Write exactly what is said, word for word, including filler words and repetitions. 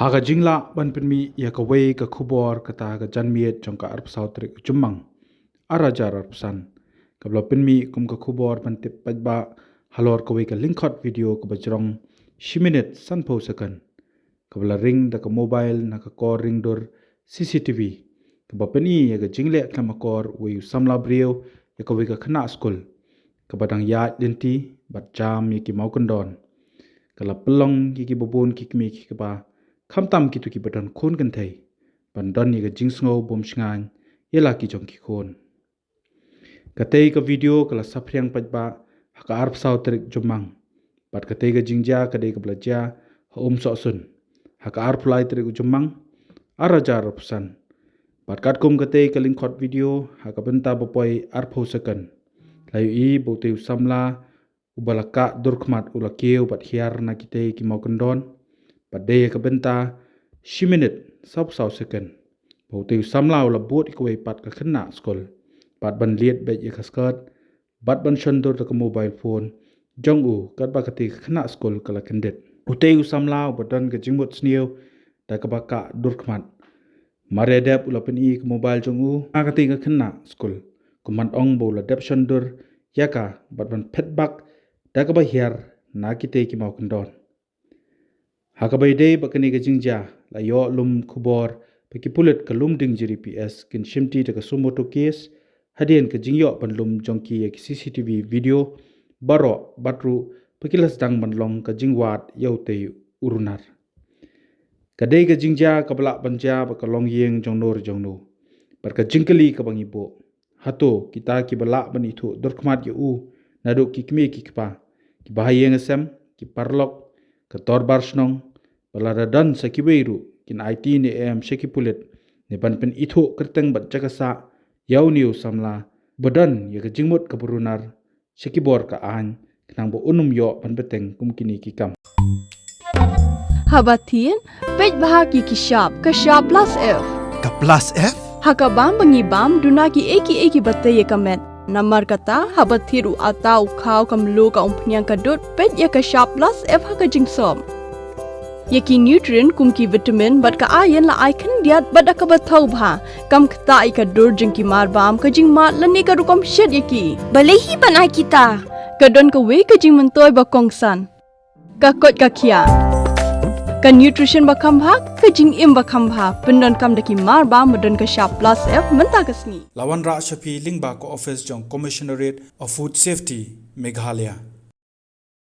Ha ka jinglah ban pynmih ïa kawei ka khubor kata ka janmiet jong ka arphew saw tarik u Jymmang, ar hajar arphew san, kaba la pynmih kum ka khubor ban tip paidbah halor kawei ka lyngkhot video kaba jrong shi minit sanphew second, kaba la ring da ka mobile na ka kor ringdur C C T V, kaba pyni ïa ka jingleh khlem akor uwei u samla briew ïa kawei ka khynnah skul kaba dang ïaid lynti bad jam ïa ki mawkyndon. Ka la pynlong ïa kiba bun ki kmie ki kpa, khamtam kito kiba don khun kynthei, ban don ïa ka jingsngew bymshngaiñ ïa la ki jong ki khun. Katei ka video ka la saphriang paidbah ha ka arphew saw tarik Jymmang. Bad katei ka jingjia ka dei kaba la jia ha Umsohsun ha ka arphew lai tarik u Jymmang, ar hajar arphew san. Bad katkum katei ka lyngkhot video, ha ka bynta ba poi arphew second, la ïohi ba utei u samla uba la kah durkhmat u la kiew bad hiar na kitei ki mawkyndon, bad dei ha ka bynta shi minit sawphew saw second, ba utei u samla u la bud ïa kawei pat ka khynnah skul, bad ban liat beit ïa ka skirt, bad ban shon dur da ka mobile phone jong u, katba katei ka khynnah skul ka la kyndit. Utei u samla uba don ka jingmut sniew da kaba kah durkhmat, mar ïa dep u la pyni ka mobile jong u ha katei ka khynnah skul, kumban ong ba u la dep shon dur ïa ka bad ban phet bak da kaba hiar na kitei ki mawkyndon. Ha kaba ïadei bad kane ka jingjia, la ïoh lum khubor ba ki pulit ka Lumdiengjri P S kin shimti da ka suo motu case, hadien ka jingïoh ban lum jong ki ïa ki C C T V video baroh, bad ruh ba ki la sdang ban long ka jingwad ïa utei u runar. Ka dei ka jingjia kaba lah ban jia bad ka longïing jongno re jongno. Bad ka jingkylli kaba ngi buh, hato kita kiba lah ban ithuh durkhmat ïa u, naduh ki kmie ki kpa, kiba ha ïing ha sem, ki paralok, ka dorbar shnong, ba lada don sa kiwei ruh, kin aiti ne em sha ki pulit, ne ban pynithuh kyrteng bad jaka sah ïa une u samla ba don ïa ka jingmut kaba runar sha ki bor ka aiñ, khnang ba un ym ïoh ban bteng kum kine ki kam. Haba thied, peit bha ïa ki shap, ka shap plus F. Ka plus F? Ha ka bam ba ngi bam, duna kiei kiei kiba tei ïa ka met. Namar kata, haba thied u atta, u khaw, ka mluh, ka umphniang, ka dud, peit ïa ka shap plus F ha ka jingsop. Ïa ki nutrient kum ki vitamin bad ka iron la ai khyndiat bad da kaba thaw bha. Kam ktah ïa ka dur jong ki marbam, ka jingmad lane ka rukom shet ïa ki. Balei hi ban ai kita? Ka don kawei ka jingmyntoi ba kongsan. Ka koit ka khiah. Ka nutrition ba kham bha, ka jingim ba kham bha. Pyndonkam da ki marbam ba don ka shap plus F mynta ka sngi. La wanrah sha phi lyngba ka office jong Commissionerate of Food Safety, Meghalaya.